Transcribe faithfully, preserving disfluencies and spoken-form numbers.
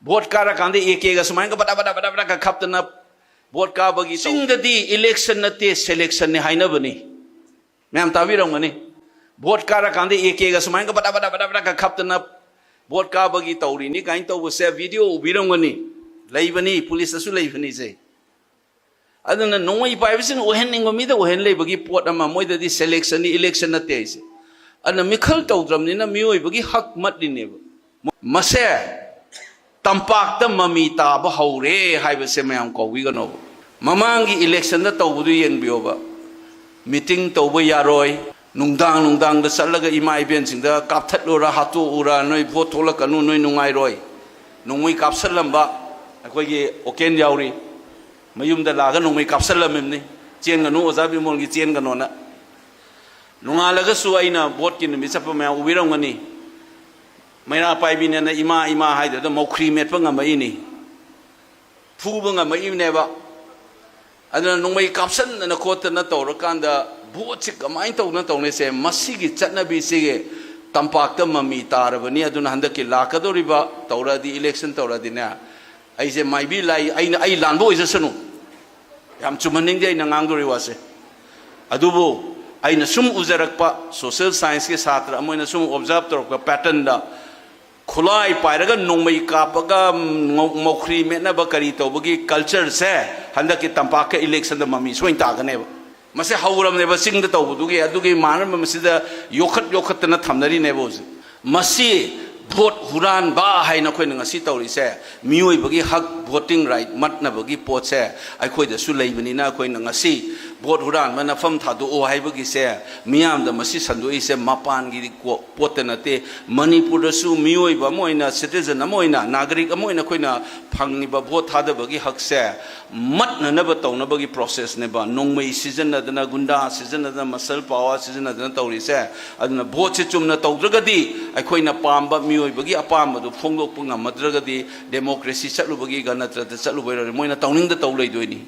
Vote ꯀꯥꯔꯀꯥꯟꯗ ꯑꯦ ꯀꯦꯒ ꯁꯨꯃꯥꯏꯅ ꯕꯗꯥ ꯕꯗꯥ ꯕꯗꯥ ꯕꯗꯥꯒ ꯈꯞꯇꯅ vote ꯀꯥꯕꯒꯤ ꯇꯧ- ꯆꯤꯡꯗꯗꯤ ꯏꯂꯦꯛꯁꯟ ꯅꯠꯇꯦ, ꯁꯦꯂꯦꯛꯁꯟꯅꯤ ꯍꯥꯏꯅꯕꯅꯤ꯫ ꯃꯌꯥꯝ ꯇꯥꯕꯤꯔꯝꯒꯅꯤ꯫ ꯚꯣꯠ ꯀꯥꯔꯀꯥꯟꯗ ꯑꯦ ꯀꯦꯒ ꯁꯨꯃꯥꯏꯅ ꯕꯗꯥ ꯕꯗꯥ ꯕꯗꯥ ꯕꯗꯥꯒ ꯈꯞꯇꯅ ꯚꯣꯠ ꯀꯥꯕꯒꯤ ꯇꯧꯔꯤꯅꯤ ꯀꯥꯏꯅ ꯇꯧꯕꯁꯦ ꯚꯤꯗꯤꯑꯣ ꯎꯕꯤꯔꯝꯒꯅꯤ꯫ ꯂꯩꯕꯅꯤ, ꯄꯨꯂꯤꯁꯇꯁꯨ ꯂꯩꯕꯅꯤꯁꯦ꯫ ꯑꯗꯨꯅ ꯅꯣꯡꯃꯩ ꯄꯥꯏꯕꯁꯤꯡ ꯑꯣꯏꯍꯟꯅꯤꯡꯕ ꯃꯤꯗ ꯑꯣꯏꯍꯟ ꯂꯩꯕꯒꯤ ꯄꯣꯠ ꯑꯃ, ꯃꯣꯏꯗꯗꯤ ꯁꯦꯂꯦꯛꯁꯟꯅꯤ, ꯏꯂꯦꯛꯁꯟ ꯅꯠꯇꯦ ꯍꯥꯏꯁꯦ꯫ ꯑꯗꯨꯅ ꯃꯤꯈꯜ ꯇꯧꯗ꯭ꯔꯕꯅꯤꯅ ꯃꯤꯑꯣꯏꯕꯒꯤ ꯍꯛ ꯃꯠꯂꯤꯅꯦꯕ꯫ ꯃꯁꯦ ꯇꯝꯄꯥꯛꯇ ꯃꯃꯤ ꯇꯥꯕ ꯍꯧꯔꯦ ꯍꯥꯏꯕꯁꯦ ꯃꯌꯥꯝ ꯀꯧꯕꯤꯒꯅꯣꯕ꯫ ꯃꯃꯥꯡꯒꯤ ꯏꯂꯦꯛꯁꯟꯗ ꯇꯧꯕꯗꯨ ꯌꯦꯡꯕꯤꯌꯣꯕ꯫ ꯃꯤꯇꯤꯡ ꯇꯧꯕ ꯌꯥꯔꯣꯏ, ꯅꯨꯡꯗꯥꯡ ꯅꯨꯡꯗꯥꯡꯗ ꯆꯠꯂꯒ ꯏꯃꯥ ꯏꯕꯦꯟꯁꯤꯡꯗ ꯀꯥꯞꯊꯠꯂꯨꯔ, ꯍꯥꯠꯇꯣꯛꯎꯔ, ꯅꯣꯏ ꯚꯣꯠ ꯊꯣꯛꯂꯛꯀꯅꯨ, ꯅꯣꯏ ꯅꯨꯡꯉꯥꯏꯔꯣꯏ꯫ ꯅꯣꯡꯃꯩ ꯀꯥꯞꯁꯜꯂꯝꯕ ꯑꯩꯈꯣꯏꯒꯤ ꯑꯣꯀꯦꯟ ꯌꯥꯎꯔꯤ꯫ ꯃꯌꯨꯝꯗ ꯂꯥꯛꯑꯒ ꯅꯣꯡꯃꯩ ꯀꯥꯞꯁꯜꯂꯝꯃꯤꯕꯅꯤ꯫ "ꯆꯦꯟꯒꯅꯨ, ꯑꯣꯖꯥ ꯕꯤꯃꯣꯜꯒꯤ ꯆꯦꯟꯒꯅꯣꯅ"꯫ ꯅꯣꯡꯉꯥꯜꯂꯒꯁꯨ ꯑꯩꯅ ꯚꯣꯠꯀꯤ ꯅꯨꯃꯤꯠ ꯆꯠꯄ ꯃꯌꯥꯝ ꯎꯕꯤꯔꯝꯒꯅꯤ꯫ ꯃꯩꯔꯥ ꯄꯥꯏꯕꯤꯅꯦꯅ ꯏꯃꯥ ꯏꯃꯥ ꯍꯥꯏꯗꯨꯗ ꯃꯧꯈ꯭ꯔꯤ ꯃꯦꯠꯄ ꯉꯝꯃꯛꯏꯅꯤ꯫ ꯐꯨꯕ ꯉꯝꯃꯛꯏꯕꯅꯦꯕ꯫ ꯑꯗꯨꯅ ꯅꯣꯡꯃꯩ ꯀꯥꯞꯁꯟꯗꯅ ꯈꯣꯠꯇꯅ ꯇꯧꯔꯀꯥꯟꯗ ꯚꯣꯠꯁꯤ ꯀꯃꯥꯏꯅ ꯇꯧꯗꯅ ꯇꯧꯅꯤꯁꯦ? ꯃꯁꯤꯒꯤ ꯆꯠꯅꯕꯤꯁꯤꯒꯤ ꯇꯝꯄꯥꯛꯇ ꯃꯃꯤ ꯇꯥꯔꯕꯅꯤ꯫ ꯑꯗꯨꯅ ꯍꯟꯗꯛꯀꯤ ꯂꯥꯛꯀꯗꯧꯔꯤꯕ ꯇꯧꯔꯛꯑꯗꯤ, ꯏꯂꯦꯛꯁꯟ ꯇꯧꯔꯛꯑꯗꯤꯅꯦ, ꯑꯩꯁꯦ ꯃꯥꯏꯕꯤ ꯂꯥꯏ, ꯑꯩꯅ, ꯑꯩ ꯂꯥꯟꯕ ꯑꯣꯏꯖꯁꯅꯨ, ꯌꯥꯝ ꯆꯨꯝꯍꯟꯅꯤꯡꯗꯦ ꯑꯩꯅ ꯉꯥꯡꯗꯣꯔꯤ ꯋꯥꯁꯦ꯫ ꯑꯗꯨꯕꯨ ꯑꯩꯅ ꯁꯨꯝ ꯎꯖꯔꯛꯄ, ꯁꯣꯁꯤꯌꯦꯜ ꯁꯥꯏꯟꯁꯀꯤ ꯁꯥꯇ꯭ꯔ ꯑꯃ ꯑꯣꯏꯅ ꯁꯨꯝ ꯑꯣꯕꯖꯥꯔꯕ ꯇꯧꯔꯛꯄ ꯄꯦꯇꯔꯟꯗ, ꯈꯨꯠꯂꯥꯏ ꯄꯥꯏꯔꯒ ꯅꯣꯡꯃꯩ ꯀꯥꯞꯄꯒ ꯃꯧ-, ꯃꯧꯈ꯭ꯔꯤ ꯃꯦꯠꯅꯕ ꯀꯔꯤ ꯇꯧꯕꯒꯤ ꯀꯜꯆꯔꯁꯦ ꯍꯟꯗꯛꯀꯤ ꯇꯝꯄꯥꯛꯀ ꯏꯂꯦꯛꯁꯟꯗ ꯃꯃꯤ ꯁꯣꯏꯅ ꯇꯥꯒꯅꯦꯕ꯫ ꯃꯁꯤ ꯍꯧꯔꯕꯅꯦꯕ ꯆꯤꯡꯗ ꯇꯧꯕꯗꯨꯒꯤ, ꯑꯗꯨꯒꯤ ꯃꯥꯟꯅꯕ ꯃꯁꯤꯗ ꯌꯣꯛꯈꯠ ꯌꯣꯛꯈꯠꯇꯅ ꯊꯝꯅꯔꯤꯅꯦꯕ ꯍꯧꯖꯤꯛ꯫ ꯃꯁꯤ ꯚꯣꯠ ꯍꯨꯔꯥꯟꯕ ꯍꯥꯏꯅ ꯑꯩꯈꯣꯏꯅ ꯉꯁꯤ ꯇꯧꯔꯤꯁꯦ, ꯃꯤꯑꯣꯏꯕꯒꯤ ꯍꯛ, ꯚꯣꯇꯤꯡ ꯔꯥꯏꯠ ꯃꯠꯅꯕꯒꯤ ꯄꯣꯠꯁꯦ ꯑꯩꯈꯣꯏꯗꯁꯨ ꯂꯩꯕꯅꯤꯅ, ꯑꯩꯈꯣꯏꯅ ꯉꯁꯤ ꯚꯣꯠ ꯍꯨꯔꯥꯟꯕ ꯅꯐꯝ ꯊꯥꯗꯣꯛꯑꯣ ꯍꯥꯏꯕꯒꯤꯁꯦ, ꯃꯤꯌꯥꯝꯗ ꯃꯁꯤ ꯁꯟꯗꯣꯛꯏꯁꯦ ꯃꯄꯥꯟꯒꯤ ꯀꯣ-, ꯄꯣꯠꯇ ꯅꯠꯇꯦ꯫ ꯃꯅꯤꯄꯨꯔꯗꯁꯨ ꯃꯤꯑꯣꯏꯕ ꯑꯃ ꯑꯣꯏꯅ, ꯁꯤꯇꯤꯖꯟ ꯑꯃ ꯑꯣꯏꯅ, ꯅꯥꯒꯔꯤꯛ ꯑꯃ ꯑꯣꯏꯅ ꯑꯩꯈꯣꯏꯅ ꯐꯪꯉꯤꯕ ꯚꯣꯠ ꯊꯥꯗꯕꯒꯤ ꯍꯛꯁꯦ ꯃꯠꯅꯅꯕ ꯇꯧꯅꯕꯒꯤ ꯄ꯭ꯔꯣꯁꯦꯁꯅꯦꯕ꯫ ꯅꯣꯡꯃꯩ ꯁꯤꯖꯤꯟꯅꯗꯅ, ꯒꯨꯟꯗꯥ ꯁꯤꯖꯤꯟꯅꯗꯅ, ꯃꯁꯜ ꯄꯥꯋꯔ ꯁꯤꯖꯤꯟꯅꯗꯅ ꯇꯧꯔꯤꯁꯦ꯫ ꯑꯗꯨꯅ ꯚꯣꯠꯁꯦ ꯆꯨꯝꯅ ꯇꯧꯗ꯭ꯔꯒꯗꯤ, ꯑꯩꯈꯣꯏꯅ ꯄꯥꯝꯕ, ꯃꯤꯑꯣꯏꯕꯒꯤ ꯑꯄꯥꯝꯕꯗꯨ ꯐꯣꯡꯗꯣꯛꯄ ꯉꯝꯃꯗ꯭ꯔꯒꯗꯤ, ꯗꯦꯃꯣꯀ꯭ꯔꯦꯁꯤ ꯆꯠꯂꯨꯕꯒꯤ, ꯒꯅꯇꯟꯇ꯭ꯔ ꯆꯠꯂꯨꯕꯩ ꯃꯣꯏꯅ ꯇꯧꯅꯤꯡꯗ ꯇꯧ ꯂꯩꯗꯣꯏꯅꯤ꯫